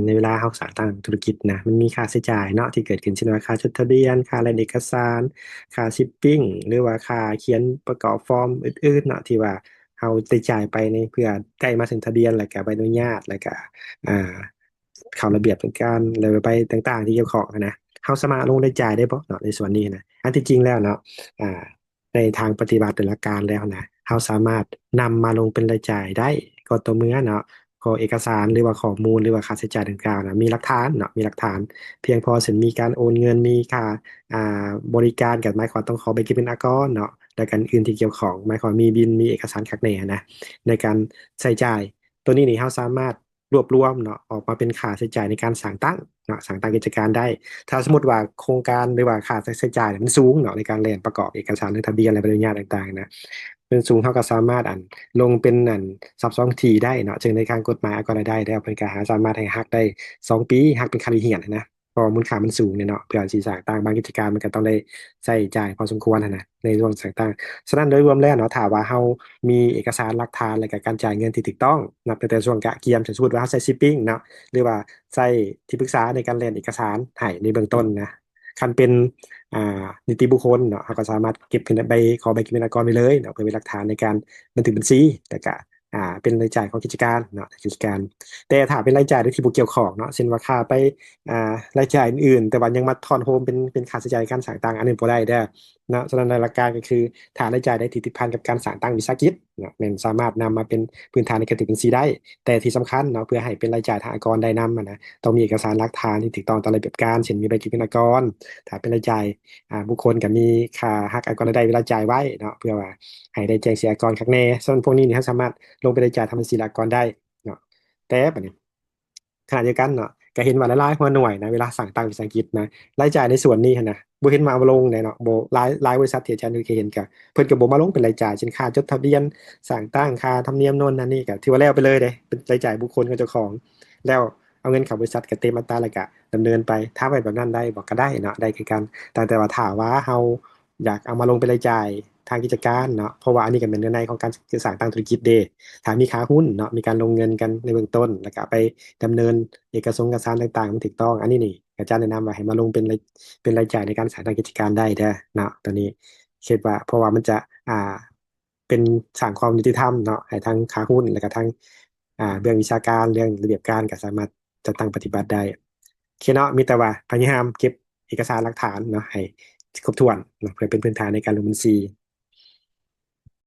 ໃນເວລາເຮົາສ້າງຕັ້ງທຸລະກິດນະ ມັນມີຄ່າໃຊ້ຈ່າຍເນາະ ທີ່ເກີດຂຶ້ນ ເຊັ່ນວ່າຄ່າຈົດທະບຽນ, ຄ່າແລ່ນເອກະສານ, ຄ່າຊິບປິງ ຫຼືວ່າຄ່າຂຽນປະກອບຟອມອື່ນໆເນາະ ທີ່ວ່າເຮົາໄດ້ຈ່າຍໄປໃນ ເພື່ອໄດ້ມາເຊັນທະບຽນ ແລ້ວກະໃບອະນຸຍາດ ແລ້ວກະ ອ່າ ເຂົ້າລະບຽບການ ແລ້ວໃບຕ່າງໆທີ່ກ່ຽວຂ້ອງຫັ້ນນະ ເຮົາສາມາດລົງລາຍຈ່າຍໄດ້ບໍ່ເນາະ ໃນສ່ວນນີ້ນະ? ອັນທີ່ຈິງແລ້ວເນາະ ອ່າ ໃນທາງປະຕິບັດ ແຕ່ລະການແລ້ວນະ ເຮົາສາມາດນຳມາລົງເປັນລາຍຈ່າຍໄດ້ ກໍຕໍ່ເມື່ອເນາະ ຂໍ້ເອກະສານ ຫຼືວ່າຂໍ້ມູນ ຫຼືວ່າຄ່າໃຊ້ຈ່າຍດັ່ງກ່າວນະ ມີຫຼັກຖານເນາະ ມີຫຼັກຖານພຽງພໍ ເຊັ່ນ ມີການໂອນເງິນ ມີຄ່າ ອ່າ ບໍລິການ ກໍໝາຍຄວາມວ່າຕ້ອງຂໍໃບເກັບເງິນອາກອນເນາະ ແລະ ການອື່ນທີ່ກ່ຽວຂ້ອງ ໝາຍຄວາມວ່າມີບິນ ມີເອກະສານຄັກແນ່ນະ ໃນການໃຊ້ຈ່າຍ. ໂຕນີ້ນີ້ ເຮົາສາມາດ ລວບລວມເນາະ ອອກມາເປັນຄ່າໃຊ້ຈ່າຍໃນການສ້າງຕັ້ງເນາະ ສ້າງຕັ້ງກິດຈະການໄດ້. ຖ້າສົມມຸດວ່າໂຄງການ ຫຼືວ່າຄ່າໃຊ້ຈ່າຍມັນສູງເນາະ ໃນການແລ່ນປະກອບເອກະສານລົງທະບຽນ ແລະ ໃບອະນຸຍາດຕ່າງໆນະ ມັນສູງ ເຮົາກໍສາມາດ ອັນ ລົງເປັນ ອັນ ຊັບຊ້ອນທີໄດ້ເນາະ ເຊິ່ງໃນທາງກົດໝາຍອາກອນລາຍໄດ້ແລ້ວ ເພິ່ນກໍຫາສາມາດໃຫ້ຫັກໄດ້ສອງປີ ຫັກເປັນຄ່າເລກຮຽນນະ ເພາະວ່າມູນຄ່າມັນສູງເນາະ ເພື່ອຊິສ້າງຕັ້ງບາງກິດຈະການ ມັນກໍຕ້ອງໄດ້ໃຊ້ຈ່າຍພໍສົມຄວນຫັ້ນນະ ໃນຊ່ວງສ້າງຕັ້ງ. ສະນັ້ນ ໂດຍລວມແລ້ວເນາະ ຖ້າວ່າເຮົາມີເອກະສານຫຼັກຖານ ແລະ ກະການຈ່າຍເງິນທີ່ຖືກຕ້ອງ ນັບຕັ້ງແຕ່ຊ່ວງກະກຽມ ສົມມຸດວ່າເຮົາໃຊ້ຊິບປິງເນາະ ຫຼືວ່າໃຊ້ທີ່ປຶກສາໃນການແລ່ນເອກະສານໃຫ້ໃນເບື້ອງຕົ້ນນະ ຄັນເປັນ ອ່າ ນິຕິບຸກຄົນເນາະ ເຮົາກໍສາມາດເກັບຂຶ້ນໃບ ຂໍໃບເກັບເງິນອາກອນໄວ້ເລີຍເນາະ ເພື່ອເປັນຫຼັກຖານໃນການບັນທຶກບັນຊີ ແລ້ວກະ ອ່າ ເປັນລາຍຈ່າຍຂອງກິດຈະການເນາະ ກິດຈະການ. ແຕ່ຖ້າເປັນລາຍຈ່າຍໂດຍທີ່ບໍ່ກ່ຽວຂ້ອງເນາະ ເຊັ່ນວ່າຄ່າໄປ ອ່າ ລາຍຈ່າຍອື່ນໆ ແຕ່ວ່າຍັງມາທ້ອນໂຮມເປັນ ເປັນຄ່າໃຊ້ຈ່າຍໃນການສ້າງຕັ້ງ ອັນນີ້ບໍ່ໄດ້ເດີ້ເນາະ. ສະນັ້ນ ໃນຫຼັກການກໍຄື ຖ້າລາຍຈ່າຍໃດທີ່ຕິດພັນກັບການສ້າງຕັ້ງວິສາຫະກິດເນາະ ແມ່ນສາມາດນຳມາເປັນພື້ນຖານໃນການບັນທຶກບັນຊີໄດ້. ແຕ່ທີ່ສຳຄັນເນາະ ເພື່ອໃຫ້ເປັນລາຍຈ່າຍທາງອາກອນໄດ້ນຳຫັ້ນນະ ຕ້ອງມີເອກະສານຫຼັກຖານທີ່ຖືກຕ້ອງຕາມລະບຽບການ ເຊັ່ນ ມີໃບເກັບເງິນອາກອນ. ຖ້າເປັນລາຍຈ່າຍ ອ່າ ບຸກຄົນກໍມີຄ່າຫັກອາກອນລາຍໄດ້ເວລາຈ່າຍໄວ້ເນາະ ເພື່ອວ່າໃຫ້ໄດ້ແຈ້ງເສຍອາກອນຄັກແນ່. ສ່ວນພວກນີ້ນີ້ ເຮົາສາມາດລົງເປັນລາຍຈ່າຍທາງບັນຊີອາກອນໄດ້ເນາະ. ແຕ່ບັດນີ້ ຂະນະດຽວກັນເນາະ ກໍເຫັນວ່າຫຼາຍໆຫົວໜ່ວຍນະ ເວລາສ້າງຕັ້ງວິສາຫະກິດນະ ລາຍຈ່າຍໃນສ່ວນນີ້ຫັ້ນນະ ບໍ່ເຫັນມາເອົາມາລົງເດ້ເນາະ. ບໍ່ ຫຼາຍ ຫຼາຍບໍລິສັດທີ່ອາຈານເຄີຍເຫັນ ກໍເພິ່ນກໍບໍ່ມາລົງເປັນລາຍຈ່າຍ ເຊັ່ນ ຄ່າຈົດທະບຽນສ້າງຕັ້ງ ຄ່າທຳນຽມໂນ່ນນັ້ນນີ້ ກໍຖືວ່າແລ້ວໄປເລີຍເດ້ ເປັນລາຍຈ່າຍບຸກຄົນຂອງເຈົ້າຂອງ ແລ້ວເອົາເງິນເຂົ້າບໍລິສັດກໍເຕັມອັດຕາ ແລ້ວກໍດຳເນີນໄປ. ຖາມວ່າແບບນັ້ນໄດ້ບໍ່? ກໍໄດ້ເນາະ ໄດ້ຄືກັນ. ແຕ່ ແຕ່ວ່າຖ້າວ່າເຮົາ ຢາກເອົາມາລົງເປັນລາຍຈ່າຍທາງກິດຈະການເນາະ ເພາະວ່າອັນນີ້ກໍແມ່ນເນື້ອໃນຂອງການສ້າງຕັ້ງທຸລະກິດເດ້. ຖ້າມີຂາຮຸ້ນເນາະ ມີການລົງເງິນກັນໃນເບື້ອງຕົ້ນ ແລ້ວກໍໄປດຳເນີນເອກະສົງເອກະສານຕ່າງໆ ມັນຖືກຕ້ອງ ອັນນີ້ນີ້ ອາຈານແນະນຳວ່າໃຫ້ມາລົງເປັນລາຍ ເປັນລາຍຈ່າຍໃນການສ້າງຕັ້ງກິດຈະການໄດ້ເດີ້ເນາະ. ໂຕນີ້ຄິດວ່າ ເພາະວ່າມັນຈະ ອ່າ ເປັນສ້າງຄວາມຍຸຕິທຳເນາະ ໃຫ້ທັງຂາຮຸ້ນ ແລ້ວກໍທັງ ອ່າ ເບື້ອງວິຊາການ ເລື່ອງລະບຽບການ ກໍສາມາດ ຈັດຕັ້ງປະຕິບັດໄດ້. ໂອເຄເນາະ ມີແຕ່ວ່າພະຍາຍາມເກັບເອກະສານຫຼັກຖານເນາະ ໃຫ້ຄົບຖ້ວນເນາະ ເພື່ອເປັນພື້ນຖານໃນການລົງບັນຊີ.